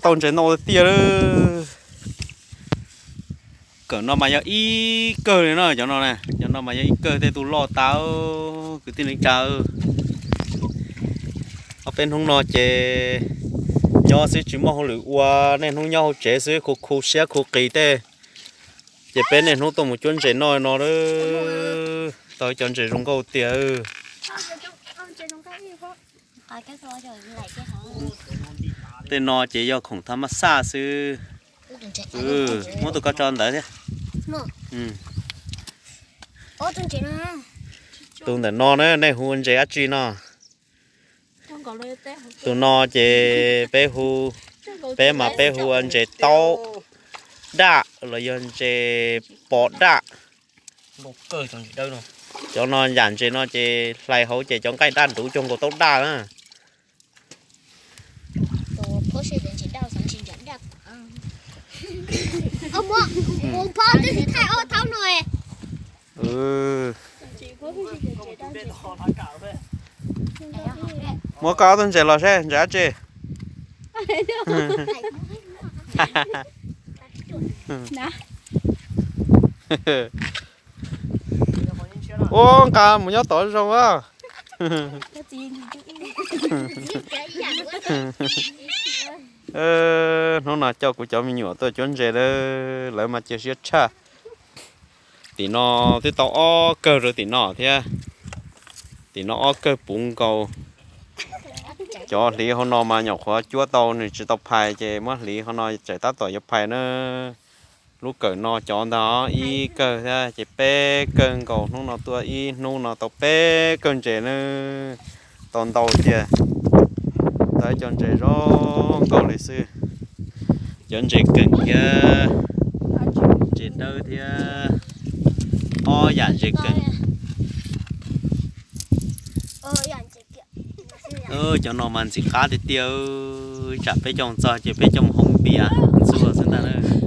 Tau ntses no tiag tiag. Kawm no mas yog ib kawg li no, cov no, cov no mas yog ib kawg tej tus loj tas, kwv tij neej tsa. Ob peb hnub no ces nyob xwb tsis muaj hauj lwm ua, niaj hnub nyob hauv tsev xwb, khu khu siab khu qis tej. Ces peb niaj hnub tuaj mus cuab ntses noj no. Tau cov ntses zoo nkauj tiag. Tej no ces yog khoom thab maj xaj xwb. Muab tus ko tso ntawd thiab. Tus ntawm no na, nej hu ntses dab tsi no? Tus no ces peb hu, peb mas peb hu ua ntses taub daj los yog ntses pos daj. Cov no yam ntses no ces hlais hauv ces cov nqaij daj nruv cuag nkaus taub daj na. Muab koj ob tug ntses los seb ntses dab tsi. Ua nqa mus nyob tod zoo a. Hnub no coj kuv cov me nyuam tuaj cuab ntses, lawv mas cia siab tshaj. Tim no twb tau ob kawg rau tim no thiab. Tim no ob kawg puv nkaus. Cov hliv hauv no mas nyuam qhuav cuab tau nws tsis tau phais ces muab hliv hauv no tseem tab tom yuav phais na. Lub kawm no cov ntag ib kawg thiab ces peb kawg nkaus, hnub no tuaj ib hnub no tau peb kawg ntses na. Tau ntau tiag. Tau cov ntses zoo nkauj li xwb. Cov ntses keem thiab ntses dawb thiab, ob yam ntses keem. Cov no mas ntxim qab tiag tiag, tsam peb coj txog ces peb coj mus hau npias ntxuag xwb ntag.